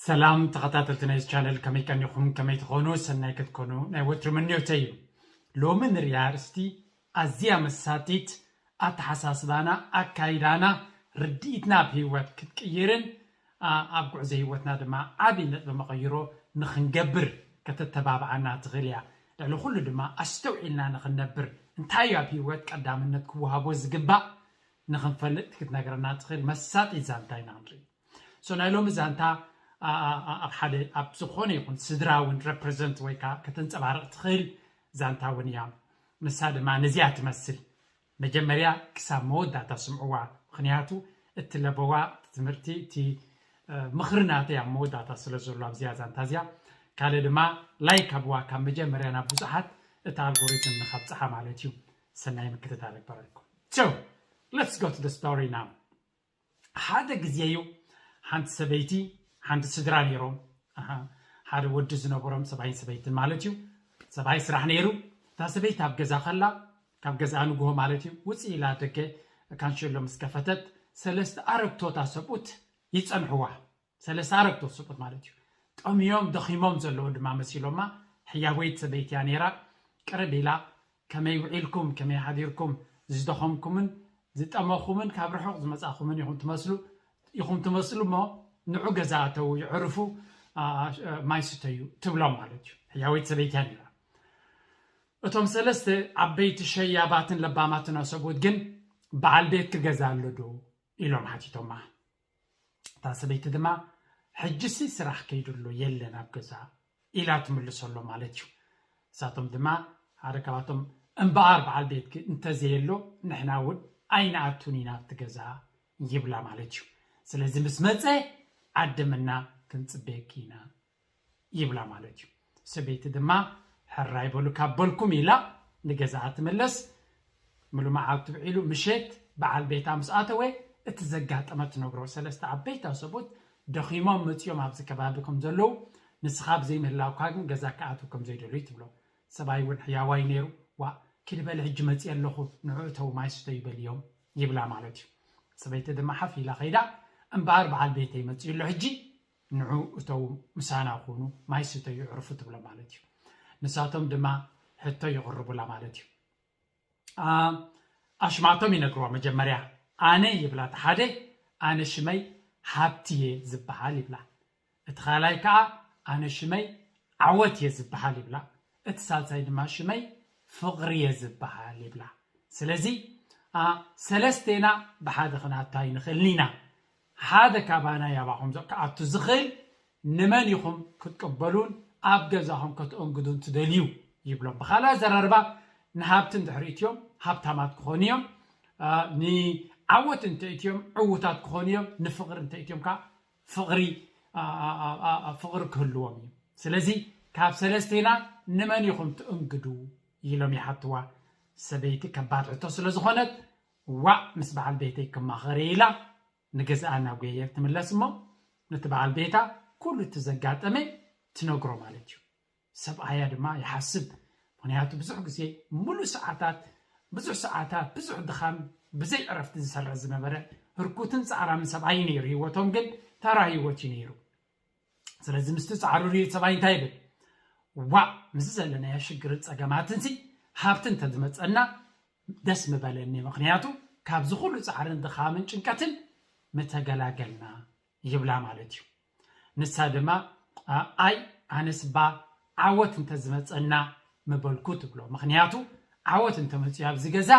ሰላም ተኸታተልቲ ናይዚ ቻነል፣ ከመይ ቀኒኹም? ከመይ ትኾኑ? ሰናይ ክትኮኑ ናይ ወትሩ ምንዮተይ እዩ። ሎሚ ንሪኣ ኣርእስቲ ኣዝያ መሳጢት፣ ኣተሓሳስባና፣ ኣካይዳና፣ ርድኢትና ኣብ ህይወት ክትቅይርን ኣብ ጉዕዞ ህይወትና ድማ ዓብዪ ነጥቢ መቐይሮ ንኽንገብር ከተተባብዓና ትኽእል እያ። ልዕሊ ኩሉ ድማ ኣስተውዒልና ንኽንነብር፣ እንታይ እዩ ኣብ ህይወት ቀዳምነት ክወሃቦ ዝግባእ ንኽንፈልጥ ክትነግረና ትኽእል መሳጢት ዛንታ ኢና ንርኢ። ሶ ናይ ሎሚ ዛንታ ኣብ ሓደ ኣብ ዝኾነ ይኹን ስድራ እውን ረፕረዘንት ወይ ከዓ ከተንፀባርቕ ትኽእል ዛንታ እውን እያ። ንሳ ድማ ነዚኣ ትመስል። መጀመርያ ክሳብ መወዳእታ ስምዕዋ፣ ምኽንያቱ እቲ ለበዋ፣ እቲ ትምህርቲ፣ እቲ ምኽሪ ናተይ ኣብ መወዳእታ ስለ ዘሎ ኣብዚኣ ዛንታ እዚኣ። ካልእ ድማ ላይክ ኣብዋ፣ ካብ መጀመርያ ናብ ብዙሓት እቲ ኣልጎሪትም ንኸብፅሓ ማለት እዩ። ሰናይ ምክትታል ይግበረልኩም። So let's go to the story now። ሓደ ግዜ እዩ ሓንቲ ሰበይቲ፣ ሓንቲ ስድራ ነይሮም። ሓደ ወዲ ዝነበሮም፣ ሰብኣይን ሰበይትን ማለት እዩ። ሰብኣይ ስራሕ ነይሩ። እታ ሰበይቲ ኣብ ገዛ ከላ፣ ካብ ገዛ ንግሆ ማለት እዩ፣ ውፅእ ኢላ ደገ ካንሸሎ ምስ ከፈተት፣ ሰለስተ ኣረግቶታ ሰብኡት ይፀንሕዋ። ሰለስተ ኣረግቶት ሰብኡት ማለት እዩ። ጠምዮም ደኺሞም ዘለዉ ድማ መሲሎማ። ሕያወይቲ ሰበይቲ እያ ነይራ። ቅርብ ኢላ፣ ከመይ ውዒልኩም፣ ከመይ ሓዲርኩም፣ ዝደኸምኩምን ዝጠመኹምን ካብ ርሑቕ ዝመጻኹምን ኢኹም ትመስሉ፣ ኢኹም ትመስሉ እሞ፣ ንዑ ገዛ ኣተው፣ ይዕርፉ፣ ማይ ስተዩ ትብሎም ማለት እዩ። ሕያወይቲ ሰበይቲ እያ ነይራ። እቶም ሰለስተ ዓበይቲ ሸያባትን ለባማትን ሰብኡት ግን፣ በዓል ቤትኪ ገዛ ኣሎ ዶ ኢሎም ሓቲቶማ። እታ ሰበይቲ ድማ፣ ሕጂሲ ስራሕ ከይዱ ኣሎ፣ የለን ኣብ ገዛ ኢላ ትምልሰሎም ማለት እዩ። ንሳቶም ድማ፣ ሓደ ካብኣቶም፣ እምበኣር በዓል ቤትኪ እንተዘየሎ ንሕና እውን ኣይንኣቱን ኢና ኣብቲ ገዛ ይብላ ማለት እዩ። ስለዚ ምስ መፀ ዓድምና ክንፅበየኪ ኢና ይብላ ማለት እዩ። ሰበይቲ ድማ፣ ሕራይ በሉ ካብ በልኩም ኢላ ንገዛኣ ትምለስ። ምሉ መዓልቲ ውዒሉ ምሸት በዓል ቤታ ምስ ኣተወ እቲ ዘጋጠመ ትነግሮ። ሰለስተ ዓበይቲ ሰብኡት ደኺሞም መፂኦም ኣብዚ ከባቢ ከም ዘለዉ፣ ንስኻ ኣብ ዘይምህላውካ ግን ገዛ ክኣትው ከም ዘይደልዩ ትብሎ። ሰብኣይ እውን ሕያዋይ ነይሩ። ዋ፣ ኪዲ በሊ ሕጂ መፂእ ኣለኹ፣ ንዑ እተው ማይ ስተዩ በልዮም ይብላ ማለት እዩ። ሰበይቲ ድማ ሓፍ ኢላ ከይዳ፣ እምበኣር በዓል ቤተይ መፂኡ ኣሎ ሕጂ፣ ንዑ እተው ምሳና ኩኑ፣ ማይ ስተዩ፣ ዕርፉ ትብሎ ማለት እዩ። ንሳቶም ድማ ሕቶ ይቕርቡላ ማለት እዩ። ኣሽማቶም ይነግርዋ። መጀመርያ ኣነ ይብላ እቲ ሓደ፣ ኣነ ሽመይ ሃብቲ እየ ዝበሃል ይብላ። እቲ ካልኣይ ከዓ ኣነ ሽመይ ዓወት እየ ዝበሃል ይብላ። እቲ ሳልሳይ ድማ ሽመይ ፍቕሪ እየ ዝበሃል ይብላ። ስለዚ ሰለስቴና ብሓደ ክናቱ ኣይንኽእልን ኢና። ሓደ ካባና ያባኹም ክኣቱ ዝኽእል ንመን ኢኹም ክትቅበሉን ኣብ ገዛኹም ከተእንግዱን ትደልዩ ይብሎም። ብኻልእ ኣዘራርባ ንሃብቲ እንድሕር እትዮም ሃብታማት ክኾኑ እዮም፣ ንዓወት እንተ እትዮም ዕዉታት ክኾኑ እዮም፣ ንፍቕሪ እንተ እትዮም ከዓ ፍቕሪ ፍቕሪ ክህልዎም እዩ። ስለዚ ካብ ሰለስቴና ንመን ኢኹም ትእንግዱ ኢሎም ይሓትዋ። ሰበይቲ ከባድ ሕቶ ስለ ዝኾነት ዋእ ምስ በዓል ቤተይ ክማኸር ኢላ ንገዛኣ እናጎየየት ትምለስ እሞ ነቲ በዓል ቤታ ኩሉ እቲ ዘጋጠመ ትነግሮ ማለት እዩ። ሰብኣያ ድማ ይሓስብ። ምኽንያቱ ብዙሕ ግዜ ሙሉእ ሰዓታት፣ ብዙሕ ሰዓታት፣ ብዙሕ ድኻም ብዘይ ዕረፍቲ ዝሰርሕ ዝነበረ ህርኩትን ፃዕራምን ሰብኣይ ነይሩ። ህይወቶም ግን ተራ ህይወት እዩ ነይሩ። ስለዚ ምስቲ ፃዕሩ ሪኡ ሰብኣይ እንታይ ይብል? ዋእ ምስዚ ዘለናዮ ሽግርን ፀገማትንሲ ሃብቲ እንተዝመፀና ደስ ምበለኒ፣ ምኽንያቱ ካብዚ ኩሉ ፃዕርን ድኻምን ጭንቀትን ምተገላገልና ይብላ ማለት እዩ። ንሳ ድማ ኣይ ኣነስ እባ ዓወት እንተዝመፀና ምበልኩ ትብሎ። ምኽንያቱ ዓወት እንተመፅዩ ኣብዚ ገዛ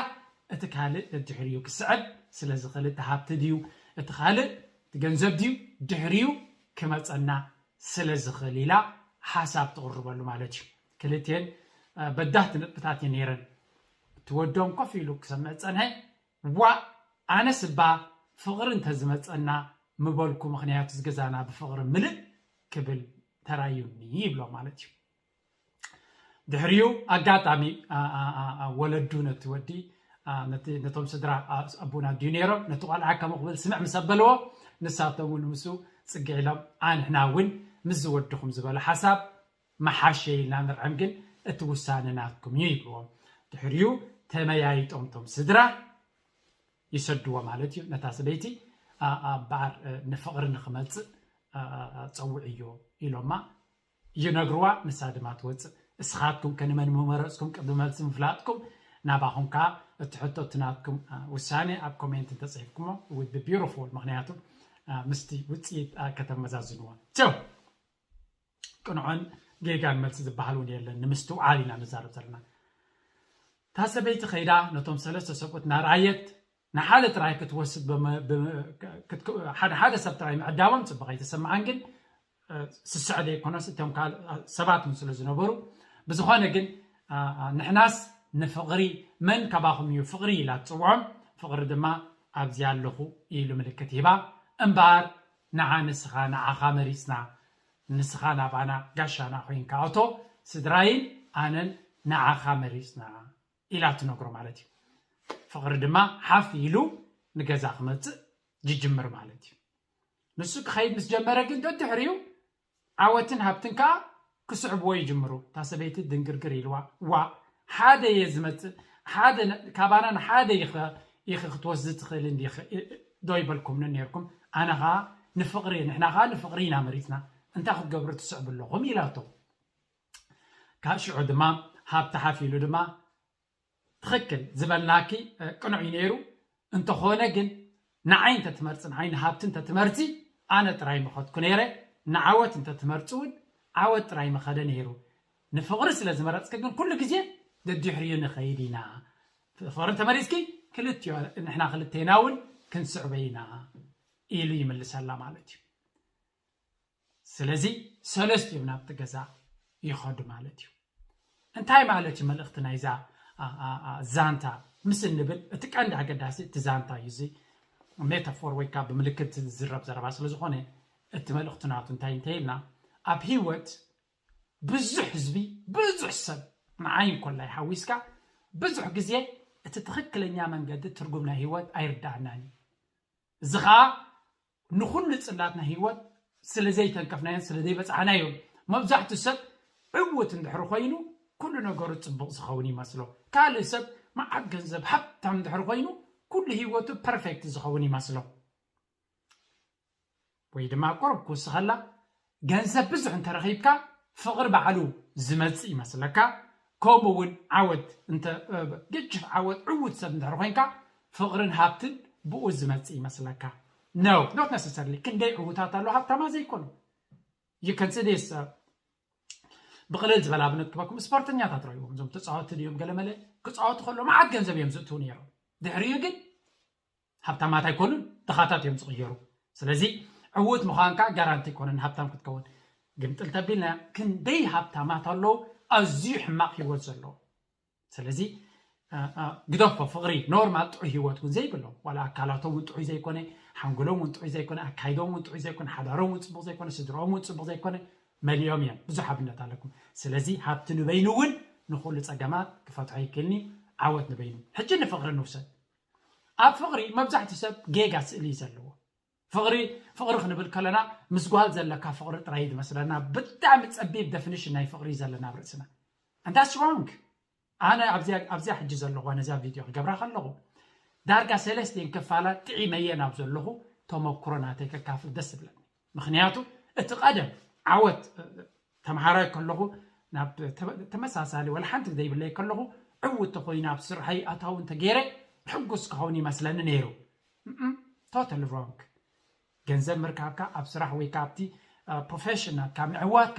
እቲ ካልእ ደድሕሪኡ ክስዕብ ስለ ዝኽእል፣ እቲ ሃብቲ ድዩ እቲ ካልእ እቲ ገንዘብ ድዩ ድሕሪኡ ክመፀና ስለ ዝኽእል ኢላ ሓሳብ ትቕርበሉ ማለት እዩ። ክልቴን በዳህቲ ነጥብታት እየ ነይረን። እቲ ወዶም ኮፍ ኢሉ ክሰምዕ ዝፀንሐ ዋእ ኣነስ እባ ፍቕሪ እንተዝመፀና ምበልኩ፣ ምኽንያቱ እዚ ገዛና ብፍቕሪ ምልእ ክብል ተራእዩኒ ይብሎ ማለት እዩ። ድሕሪኡ ኣጋጣሚ ወለዱ ነቲ ወዲ ነቶም ስድራ ኣቦና ድዩ ነይሮም ነቲ ቆልዓ ከምኡ ክብል ስምዕ ምስ ኣበልዎ ንሳቶም እውን ምስኡ ፅግዕ ኢሎም ኣንሕና እውን ምስ ዝወድኹም ዝበሎ ሓሳብ መሓሸ ኢልና ንርዕም ግን እቲ ውሳነ ናትኩም እዩ ይብልዎም። ድሕሪኡ ተመያይጦም ቶም ስድራ ይሰድዎ ማለት እዩ ነታ ሰበይቲ። ኣበኣር ንፍቕሪ ንክመፅእ ጸውዕዮ ኢሎማ ይነግርዋ። ንሳ ድማ ትወፅእ። እስኻትኩም ከ ንመን ምመረፅኩም ቅድሚ መልሲ ምፍላጥኩም ናባኹም ከዓ እቲ ሕቶ እቲ ናትኩም ውሳኔ ኣብ ኮሜንት እንተፅሒፍኩሞ ውድ ቢዩቲፉል። ምክንያቱ ምስቲ ውፅኢት ከተመዛዝንዎ ቸው ቅንዖን ጌጋን መልሲ ዝበሃል እውን የለን። ንምስትውዓል ኢና ንዛረብ ዘለና። እታ ሰበይቲ ከይዳ ነቶም ሰለስተ ሰብኡት እናረኣየት ንሓደ ጥራይ ክትወስድ ሓደ ሓደ ሰብ ጥራይ ምዕዳሞም ፅቡቕ ኣይተሰምዓን። ግን ስስዐ ዘይኮነስ እቶም ካልእ ሰባት እውን ስለ ዝነበሩ ብዝኾነ ግን ንሕናስ ንፍቕሪ መን ካባኹም እዩ ፍቕሪ ኢላ ትፅውዖም። ፍቕሪ ድማ ኣብዚ ኣለኹ ኢሉ ምልክት ሂባ። እምበኣር ንዓ ንስኻ ንዓኻ መሪፅና፣ ንስኻ ናባና ጋሻና ኮይንካ እቶ ስድራይን ኣነን ንዓኻ መሪፅና ኢላ ትነግሮ ማለት እዩ። ፍቕሪ ድማ ሓፍ ኢሉ ንገዛ ክመፅእ ይጅምር ማለት እዩ። ንሱ ክኸይድ ምስ ጀመረ ግን ደድሕሪኡ ዓወትን ሃብትን ከዓ ክስዕብዎ ይጅምሩ። እታ ሰበይቲ ድንግርግር ኢልዋ፣ ዋ ሓደ እየ ዝመፅእ፣ ሓደ ካባና ንሓደ ኢኺ ክትወስዲ ትኽእል እንዲ ዶ ይበልኩምኒ ነርኩም? ኣነ ከዓ ንፍቕሪ ንሕና ከዓ ንፍቕሪ ኢና መሪፅና፣ እንታይ ክትገብሩ ትስዕቡ ኣለኹም ኢላቶ። ካብ ሽዑ ድማ ሃብቲ ሓፍ ኢሉ ድማ ትኽክል ዝበልናኪ ቅኑዕ እዩ ነይሩ። እንተኾነ ግን ንዓይ እንተትመርፂ ንዓይ ንሃብቲ እንተትመርፂ ኣነ ጥራይ ምኸድኩ ነይረ። ንዓወት እንተትመርፂ እውን ዓወት ጥራይ ምኸደ ነይሩ። ንፍቕሪ ስለ ዝመረፅኪ ግን ኩሉ ግዜ ደድሕሪኡ ንኸይድ ኢና። ፍቕሪ እንተመሪፅኪ ክልቲዮ ንሕና ክልቴና እውን ክንስዕቦ ኢና ኢሉ ይምልሰላ ማለት እዩ። ስለዚ ሰለስቲኦም ናብቲ ገዛ ይኸዱ ማለት እዩ። እንታይ ማለት እዩ መልእኽቲ ናይዛ ዛንታ ምስ እንብል እቲ ቀንዲ ኣገዳሲ እቲ ዛንታ እዩ። እዚ ሜታፎር ወይ ከዓ ብምልክት ዝዝረብ ዘረባ ስለ ዝኾነ እቲ መልእኽቲ ናቱ እንታይ እንተይልና ኣብ ህይወት ብዙሕ ህዝቢ ብዙሕ ሰብ ንዓይ እንኮላይ ሓዊስካ ብዙሕ ግዜ እቲ ትኽክለኛ መንገዲ ትርጉም ናይ ህይወት ኣይርዳእናን እዩ። እዚ ኸዓ ንኹሉ ጽላት ናይ ህይወት ስለ ዘይተንከፍናዮን ስለ ዘይበጻሕናዮን። መብዛሕትኡ ሰብ ዕውት እንድሕር ኮይኑ ኩሉ ነገሩ ጽቡቕ ዝኸውን ይመስሎ። ካልእ ሰብ መዓት ገንዘብ ሃብታም እንድሕር ኮይኑ ኩሉ ህይወቱ ፐርፌክት ዝኸውን ይመስሎ። ወይ ድማ ቁሩብ ክውስኸላ ገንዘብ ብዙሕ እንተረኺብካ ፍቕሪ ባዕሉ ዝመጽእ ይመስለካ። ከምኡ እውን ዓወት እንተ ገጅፍ ዓወት ዕውት ሰብ እንድሕር ኮይንካ ፍቕርን ሃብትን ብኡ ዝመጽእ ይመስለካ። No, not necessarily። ክንደይ ዕውታት ኣሎ ሃብታማ ዘይኮኑ። You can see this ብቕልል ዝበለ ኣብነት ክበኩም ስፖርተኛታት ረእዎም እዞም ተፃወቲ ድዮም ገለመለ ክፃወቱ ከሎ መዓት ገንዘብ እዮም ዝእትዉ ነይሮም። ድሕሪኡ ግን ሃብታማት ኣይኮኑን፣ ድኻታት እዮም ዝቕየሩ። ስለዚ ዕውት ምዃንካ ጋራንቲ ኣይኮነን ሃብታም ክትከውን። ግምጥል ተቢልና ክንደይ ሃብታማት ኣለዉ ኣዝዩ ሕማቕ ህይወት ዘለዎ። ስለዚ ግደፎ ፍቕሪ ኖርማል ጥዑይ ህይወት እውን ዘይብሎም ዋላ ኣካላቶም እውን ጥዑይ ዘይኮነ ሓንጎሎም እውን ጥዑይ ዘይኮነ ኣካይዶም እውን ጥዑይ ዘይኮነ ሓዳሮም እውን ፅቡቕ ዘይኮነ ስድራኦም እውን ፅቡቕ ዘይኮነ መሊኦም እዮም። ብዙሕ ኣብነት ኣለኩም። ስለዚ ሃብቲ ንበይኑ እውን ንኩሉ ፀገማት ክፈትሖ ይክእልኒ። ዓወት ንበይኑ። ሕጂ ንፍቕሪ ንውሰድ። ኣብ ፍቕሪ መብዛሕትኡ ሰብ ጌጋ ስእሊ እዩ ዘለዎ። ፍቕሪ ፍቕሪ ክንብል ከለና ምስ ጓል ዘለካ ፍቕሪ ጥራይ እዩ ዝመስለና። ብጣዕሚ ፀቢብ ደፊኒሽን ናይ ፍቕሪ እዩ ዘለና ኣብ ርእስና። And that's wrong። ኣነ ኣብዚኣ ኣብዚኣ ሕጂ ዘለኹ ነዛ ቪድዮ ክገብራ ከለኹ ዳርጋ ሰለስቲን ክፋላት ጥዒመየ ናብ ዘለኹ ተመክሮ ናተይ ከካፍል ደስ ዝብለኒ። ምክንያቱ እቲ ቀደም ዓወት ተምሃራይ ከለኹ ናብ ተመሳሳሊ ወላ ሓንቲ ዘይብለይ ከለኹ ዕውት ተኮይነ ኣብ ስርሐይ ኣታዊ እንተገይረ ሕጉስ ክኸውን ይመስለኒ ነይሩ። ቶታሊ ሮንግ። ገንዘብ ምርካብካ ኣብ ስራሕ ወይ ካብቲ ፕሮፌሽናል ካብ ምዕዋትካ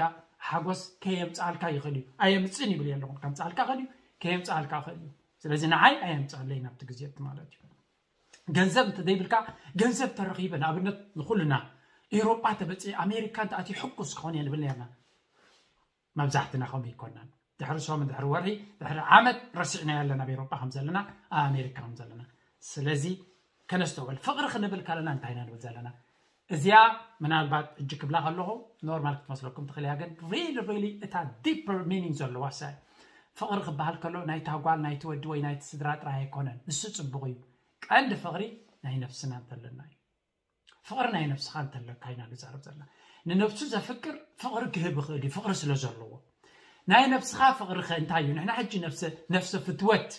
ሓጎስ ከየምፅኣልካ ይኽእል እዩ። ኣየምፅእን ይብል የለኹም። ከምፅኣልካ ይኽእል እዩ፣ ከየምፅኣልካ ይኽእል እዩ። ስለዚ ንዓይ ኣየምፅኣለይ ናብቲ ግዜ እቲ ማለት እዩ። ገንዘብ እንተዘይብልካ ገንዘብ ተረኺበ ንኣብነት ንኩልና ኤውሮጳ ተበፂ ኣሜሪካ እንተኣትዩ ሕጉስ ክኾን እየ ንብል ነርና። መብዛሕትና ከምኡ ይኮናን። ድሕሪ ሰሙን ድሕሪ ወርሒ ድሕሪ ዓመት ረሲዕናዮ ኣለና ኣብ ኤውሮጳ ከም ዘለና ኣብ ኣሜሪካ ከም ዘለና። ስለዚ ከነስተውዕል ፍቕሪ ክንብል ከለና እንታይ ኢና ንብል ዘለና? እዚኣ ምናልባት እጅ ክብላ ከለኹ ኖርማል ክትመስለኩም ትኽእል እያ ግን ሪሊ ሪሊ እታ ዲፐር ሚኒንግ ዘለዋ እሳ እያ። ፍቕሪ ክበሃል ከሎ ናይታ ጓል ናይቲ ወዲ ወይ ናይቲ ስድራ ጥራይ ኣይኮነን። ንሱ ፅቡቕ እዩ። ቀንዲ ፍቕሪ ናይ ነፍስና እንተለና እዩ። ፍቕሪ ናይ ነብስኻ እንተለካ ኢና ንዛረብ ዘለና። ንነብሱ ዘፍቅር ፍቕሪ ክህብ ይኽእል እዩ ፍቕሪ ስለ ዘለዎ። ናይ ነብስኻ ፍቕሪ ኸ እንታይ እዩ? ንሕና ሕጂ ነፍሰ ፍትወት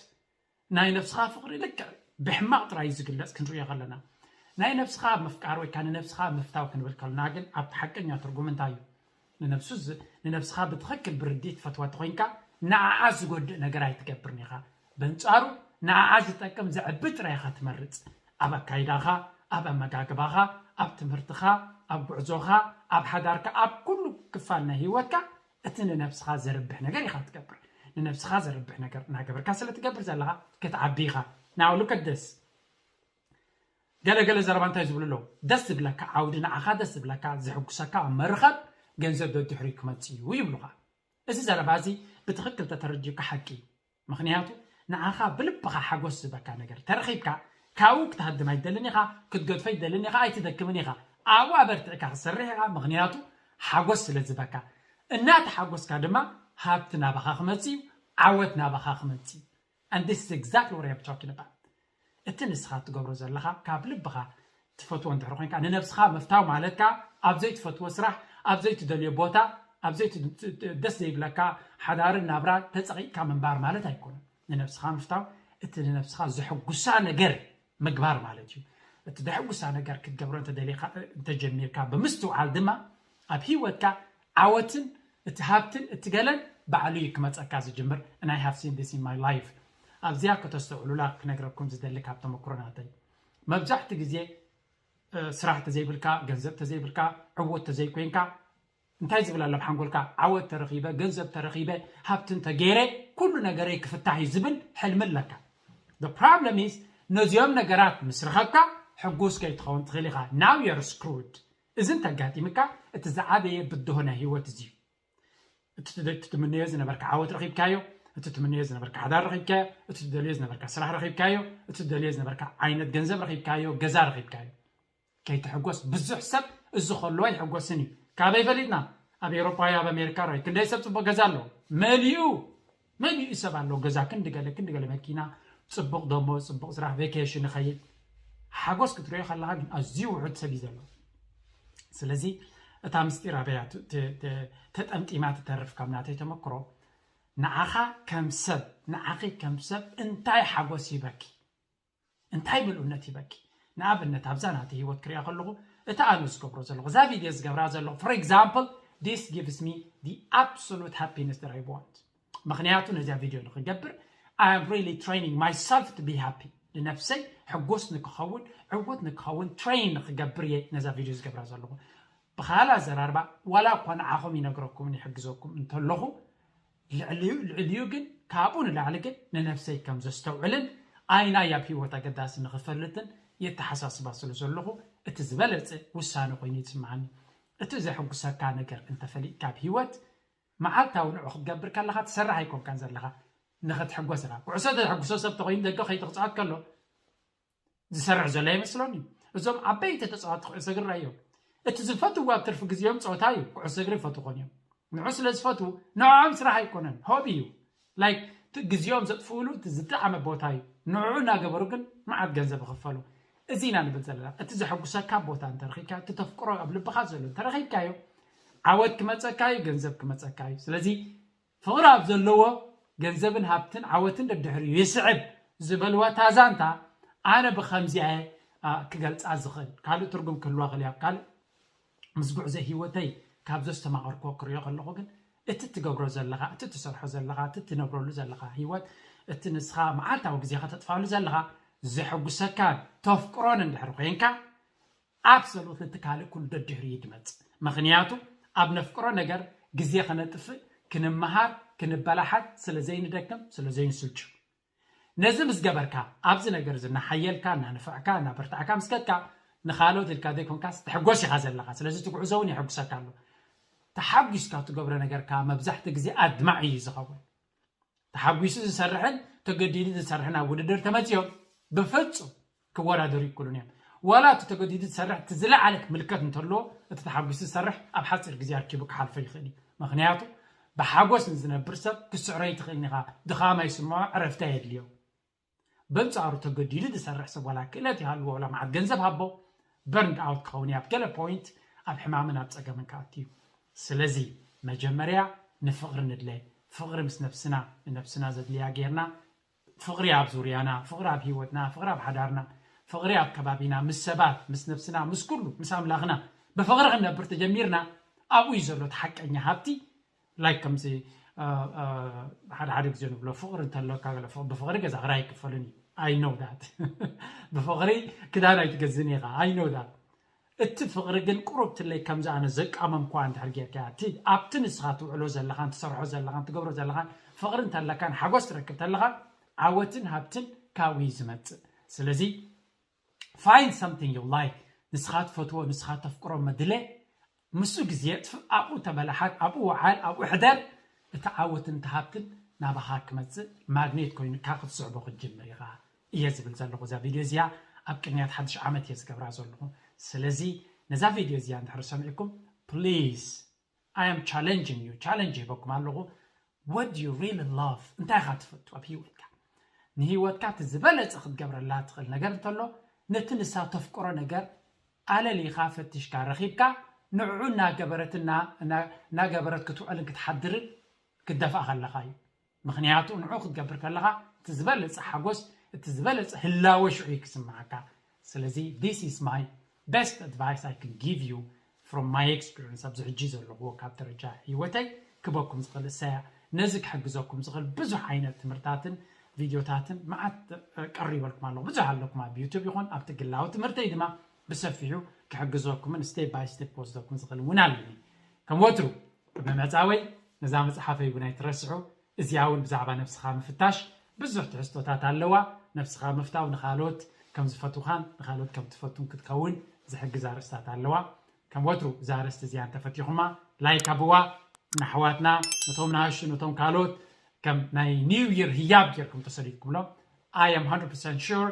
ናይ ነብስኻ ፍቕሪ ልክዕ ብሕማቕ ጥራይ እዩ ዝግለፅ ክንሪኦ ከለና ናይ ነብስኻ ምፍቃር ወይ ከዓ ንነብስኻ ምፍታው ክንብል ከለና ግን ኣብቲ ሓቀኛ ትርጉም እንታይ እዩ? ንነብሱ ዝ- ንነብስኻ ብትኽክል ብርድኢት ትፈትዋ እንተኮይንካ ንዓኣ ዝጎድእ ነገር ኣይትገብርን ኢኻ። በንጻሩ ንዓኣ ዝጠቅም ዘዕቢ ጥራይ ኢኻ ትመርጽ። ኣብ ኣካይዳኻ፣ ኣብ ኣመጋግባኻ፣ ኣብ ትምህርትኻ፣ ኣብ ጉዕዞኻ፣ ኣብ ሓዳርካ፣ ኣብ ኩሉ ክፋል ናይ ህይወትካ እቲ ንነብስኻ ዘርብሕ ነገር ኢኻ ትገብር። ንነብስኻ ዘርብሕ ነገር እናገበርካ ስለ ትገብር ዘለኻ ክትዓቢ ኢኻ። Now look at this። ገለገለ ዘረባ እንታይ ዝብሉ ኣለዉ? ደስ ዝብለካ ዓውዲ፣ ንዓኻ ደስ ዝብለካ፣ ዝሕጉሰካ ኣብ መርኸብ ገንዘብ ደድሕሪ ክመጽእ እዩ ይብሉኻ። እዚ ዘረባ እዚ ብትኽክል ተተረዲኡካ ሓቂ እዩ። ምኽንያቱ ንዓኻ ብልብኻ ሓጎስ ዝበካ ነገር ተረኺብካ ካብኡ ክትሃድም ኣይትደልን ኢኻ፣ ክትገድፎ ኣይትደልን ኢኻ፣ ኣይትደክምን ኢኻ። ኣብኡ ኣበርቲዕካ ክትሰርሕ ኢኻ፣ ምኽንያቱ ሓጎስ ስለ ዝበካ። እናተሓጎስካ ድማ ሃብቲ ናባኻ ክመጽእ እዩ፣ ዓወት ናባኻ ክመጽእ እዩ። And this is exactly what I'm talking about። እቲ ንስኻ ትገብሮ ዘለኻ ካብ ልብኻ ትፈትዎ እንድሕር ኮይንካ ንነብስኻ ምፍታው ማለት ከኣ ኣብ ዘይትፈትዎ ስራሕ ኣብ ዘይትደልዮ ቦታ ኣብ ዘይት- ደስ ዘይብለካ ሓዳርን ናብራ ተጸቒጥካ ምንባር ማለት ኣይኮነን። ንነብስኻ ምፍታው እቲ ንነብስኻ ዘሐጉሳ ነገር ምግባር ማለት እዩ። እቲ ዘሐጉሳ ነገር ክትገብሮ እንተደሊኻ እንተጀሚርካ ብምስትውዓል ድማ ኣብ ህይወትካ ዓወትን እቲ ሃብትን እቲ ገለን ባዕሉ እዩ ክመፀካ ዝጅምር። And I have seen this in my life። ኣብዚኣ ከተስተውዕሉላ ክነግረኩም ዝደሊ ካብ ተመክሮ ናተይ። መብዛሕቲ ግዜ እ፣ ስራሕ ተዘይብልካ፣ ገንዘብ ተዘይብልካ፣ ዕውት ተዘይኮይንካ እንታይ ዝብል ኣሎ ኣብ ሓንጎልካ? ዓወት ተረኺበ፣ ገንዘብ ተረኺበ፣ ሃብቲ እንተገይረ ኩሉ ነገረይ ክፍታሕ እዩ ዝብል ሕልሚ ኣለካ። The problem is ነዚኦም ነገራት ምስ ረኸብካ ሕጉስ ከይትኸውን ትኽእል ኢኻ። Now you're screwed። እዚ እንተጋጢምካ እቲ ዝዓበየ ብድሆ ናይ ህይወት እዚ እዩ። እቲ ትደ- እቲ ትምነዮ ዝነበርካ ዓወት ረኺብካዮ፣ እቲ ትምነዮ ዝነበርካ ሓዳር ረኺብካዮ፣ እቲ ትደልዮ ዝነበርካ ስራሕ ረኺብካዮ፣ እቲ ትደልዮ ዝነበርካ ዓይነት ገንዘብ ረኺብካዮ፣ ገዛ ረኺብካዮ። ከይትሕጎስ ብዙሕ ሰብ እዚ ከሎ ኣይሕጎስን እዩ። ካበይ ፈሊጥና? ኣብ ኤውሮፓ ኣብ ኣሜሪካ ራይ ክንደይ ሰብ ፅቡቅ ገዛ ኣለዎ? መሊኡ መሊኡ ሰብ ኣለዎ ገዛ ክንዲ ገለ ክንዲ ገለ መኪና፣ ፅቡቅ ደሞዝ፣ ፅቡቅ ስራሕ፣ ቬኬሽን ይኸይድ። ሓጎስ ክትሪኦ ከለካ ግን ኣዝዩ ውሑድ ሰብ እዩ ዘሎ። ስለዚ እታ ምስጢር ኣበያ ት- ት- ት- ተጠምጢማ ትተርፍ። ካብ ናተይ ተመክሮ ንዓኻ ከም ሰብ ንዓኺ ከም ሰብ እንታይ ሓጎስ ይበኪ? እንታይ ምልኡነት ይበኪ? ንኣብነት ኣብዛ ናተ ህይወት ክሪኣ ከለኹ እቲ ኣነ ዝገብሮ ዘለኹ እዛ ቪድዮ ዝገብራ ዘለኹ for example this gives me the absolute happiness that I want። ምኽንያቱ ነዚኣ ቪድዮ ንክገብር I am really training myself to be happy። ንነፍሰይ ሕጉስ ንክኸውን ዕውት ንክኸውን ትሬን ንክገብር እየ ነዛ ቪድዮ ዝገብራ ዘለኹ። ብኻል ኣዘራርባ ዋላ እኳ ንዓኹም ይነግረኩምን ይሕግዘኩም እንተለኹ ልዕሊኡ ልዕሊኡ ግን ካብኡ ንላዕሊ ግን ንነፍሰይ ከም ዘስተውዕልን ኣይናይ ኣብ ህይወት ኣገዳሲ ንኽፈልጥን የተሓሳስባ ስለ ዘለኹ እቲ ዝበለፀ ውሳነ ኮይኑ ይስምዓኒ። እቲ ዘሕጉሰካ ነገር እንተፈሊጥካ ኣብ ህይወት መዓልታዊ ንዑ ክትገብር ከለኻ ትሰርሕ ኣይኮንካን ዘለኻ ንኽትሕጎስ ኢኻ። ኩዕሶ ተሕጉሶ ሰብ ተኾይኑ ደገ ከይትኽፅዖት ከሎ ዝሰርሕ ዘሎ ኣይመስሎን እዩ። እዞም ዓበይቲ ተፃወቲ ኩዕሶ እግሪ እዮም። እቲ ዝፈትዎ ኣብ ትርፊ ግዜኦም ፀወታ እዩ። ኩዕሶ እግሪ ይፈትዎ እዮም። ንዑ ስለ ዝፈትዉ ንዕኦም ስራሕ ኣይኮነን፣ ሆቢ እዩ። ላይክ ግዜኦም ዘጥፍእሉ እቲ ዝጠዓመ ቦታ እዩ። ንዑ እናገበሩ ግን መዓት ገንዘብ ይኽፈሉ። እዚ ኢና ንብል ዘለና። እቲ ዘሐጉሰካ ቦታ እንተረኺብካ፣ እቲ ተፍቅሮ ኣብ ልብኻ ዘሎ እንተረኺብካዮ ዓወት ክመፀካ እዩ፣ ገንዘብ ክመፀካ እዩ። ስለዚ ፍቕሪ ኣብ ዘለዎ ገንዘብን ሃብትን ዓወትን ደድሕሪኡ ይስዕብ ዝበልዋ እታ ዛንታ ኣነ ብኸምዚኣ እየ ክገልፃ ዝኽእል። ካልእ ትርጉም ክህልዋ ክእል እያ። ካልእ ምስ ጉዕዞ ህይወተይ ካብ ዘስተማቐርኮ ክሪኦ ከለኹ ግን እቲ ትገብሮ ዘለኻ እቲ ትሰርሖ ዘለኻ እቲ ትነብረሉ ዘለኻ ህይወት እቲ ንስኻ መዓልታዊ ግዜኻ ተጥፋሉ ዘለኻ ዘሐጉሰካን ተፍቅሮን እንድሕር ኮይንካ ኣብሰሉት እቲ ካልእ ኩሉ ደድሕሪ ይድመፅ። ምኽንያቱ ኣብ ነፍቅሮ ነገር ግዜ ከነጥፍእ ክንመሃር ክንበላሓት ስለ ዘይንደክም ስለ ዘይንስልችው ነዚ ምስ ገበርካ ኣብዚ ነገር እዚ እናሓየልካ እናነፈዕካ እናበርታዕካ ምስ ከድካ ንኻልኦት ኢልካ ዘይኮንካስ ትሕጎስ ኢኻ ዘለኻ። ስለዚ እቲ ጉዕዞ እውን የሐጉሰካ ኣሎ። ተሓጒስካ ትገብሮ ነገር ከዓ መብዛሕትኡ ግዜ ኣድማዒ እዩ ዝኸውን። ተሓጒሱ ዝሰርሕን ተገዲዱ ዝሰርሕን ኣብ ውድድር ተመፅዮም ብፍፁም ክወዳደሩ ይክሉን እዮም። ዋላ እቲ ተገዲዱ ዝሰርሕ እቲ ዝለዓለ ምልከት እንተለዎ እቲ ተሓጒሱ ዝሰርሕ ኣብ ሓፂር ግዜ ኣርኪቡ ክሓልፎ ይኽእል እዩ። ምክንያቱ ብሓጎስ ንዝነብር ሰብ ክስዕሮ ኣይትኽእልን ኢኻ። ድኻም ኣይስምዖ፣ ዕረፍቲ ኣየድልዮ። በንፃሩ ተገዲዱ ዝሰርሕ ሰብ ዋላ ክእለት ይሃልዎ ዋላ መዓት ገንዘብ ሃቦ በርንድ ኣውት ክኸውን እዩ። ኣብ ገለ ፖይንት ኣብ ሕማምን ኣብ ፀገምን ክኣቱ እዩ። ስለዚ መጀመርያ ንፍቕሪ ንድለ። ፍቕሪ ምስ ነብስና ንነብስና ዘድልያ ጌርና ፍቕሪ ኣብ ዙርያና፣ ፍቕሪ ኣብ ህይወትና፣ ፍቕሪ ኣብ ሓዳርና፣ ፍቕሪ ኣብ ከባቢና ምስ ሰባት ምስ ነብስና ምስ ኩሉ ምስ ኣምላኽና ብፍቕሪ ክንነብር ተጀሚርና ኣብኡ እዩ ዘሎ እቲ ሓቀኛ ሃብቲ። ላይክ ከምዚ ሓደ ሓደ ግዜ ንብሎ ፍቕሪ እንተለካ ብፍቕሪ ገዛ ክራይ ኣይክፈልን እዩ። I know that። ብፍቕሪ ክዳን ኣይትገዝን ኢኻ። I know that። እቲ ፍቕሪ ግን ቁሩብ ትለይ ከምዚ ኣነ ዘቃመምኳ እንድሕር ጌርካ እቲ ኣብቲ ንስኻ ትውዕሎ ዘለኻን ትሰርሖ ዘለኻን ትገብሮ ዘለኻን ፍቕሪ እንተለካን ሓጎስ ትረክብ ተለኻ ዓወትን ሃብትን ካብኡ እዩ ዝመፅእ። ስለዚ find something you like፣ ንስኻ ትፈትዎ ንስኻ ተፍቅሮ መድለ ምስኡ ግዜ ኣብኡ ተበላሓት ኣብኡ ወዓል ኣብኡ ሕደር። እቲ ዓወትን እቲ ሃብትን ናባኻ ክመፅእ ማግኔት ኮይኑካ ክትስዕቦ ክትጅምር ኢኻ እየ ዝብል ዘለኹ። እዛ ቪድዮ እዚኣ ኣብ ቅንያት ሓድሽ ዓመት እየ ዝገብራ ዘለኹ። ስለዚ ነዛ ቪድዮ እዚኣ እንድሕር ሰሚዕኩም please I am challenging you challenge ይበኩም ኣለኹ። What do you really love? እንታይ ኢኻ ትፈቱ ኣብ ህይወትካ? ንህይወትካ እቲ ዝበለፀ ክትገብረላ ትኽእል ነገር እንተሎ ነቲ ንሳ ተፍቅሮ ነገር ኣለሊኻ ፈቲሽካ ረኺብካ ንዕዑ እናገበረትና እናገበረት ክትውዕልን ክትሓድርን ክትደፍኣ ከለኻ እዩ። ምኽንያቱ ንዑ ክትገብር ከለኻ እቲ ዝበለፀ ሓጎስ እቲ ዝበለፀ ህላወ ሽዑ እዩ ክስምዓካ። ስለዚ this is my best advice I can give you from my experience ኣብዚ ሕጂ ዘለኹዎ ካብ ደረጃ ህይወተይ ክበኩም ዝኽእል እሰያ ነዚ ክሕግዘኩም ዝኽእል ብዙሕ ዓይነት ትምህርታትን ቪድዮታትን መዓት ቀሪበልኩም ኣለኹ። ብዙሕ ኣለኩም ኣብ ዩቱብ ይኹን ኣብቲ ግላዊ ትምህርተይ ድማ ብሰፊሑ ክሕግዘኩምን step by step ክወስደኩም ዝኽእል እውን ኣለኒ። ከም ወትሩ ቅድሚ መፃወይ ነዛ መፅሓፈይ እውን ኣይትረስዑ። እዚኣ እውን ብዛዕባ ነብስኻ ምፍታሽ ብዙሕ ትሕዝቶታት ኣለዋ። ነብስኻ ምፍታው ንኻልኦት ከም ዝፈትውኻን ንኻልኦት ከም ትፈቱን ክትከውን ዝሕግዝ ኣርእስታት ኣለዋ። ከም ወትሩ እዛ ኣርእስቲ እዚኣ እንተፈቲኹማ ላይክ ኣብዋ። ንኣሕዋትና ነቶም ንኣሹ ነቶም ካልኦት ከም ናይ new year ህያብ ጌርኩም ተሰዲድኩምሎም I am one hundred percent sure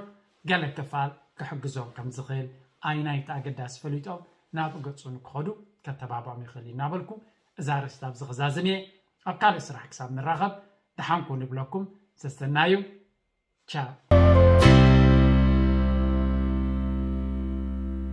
ገለ ክፋል ክሕግዞም ከም ዝኽእል ኣይናይቲ ኣገዳሲ ፈሊጦም ናብ ገጹ ንክኸዱ ከተባብዖም ይኽእል እዩ እናበልኩ እዛ ኣርእስቲ ኣብዚ ክዛዝም እየ። ኣብ ካልእ ስራሕ ክሳብ ንራኸብ ደሓንኩ ንብለኩም ሰሰናዩ ቻው።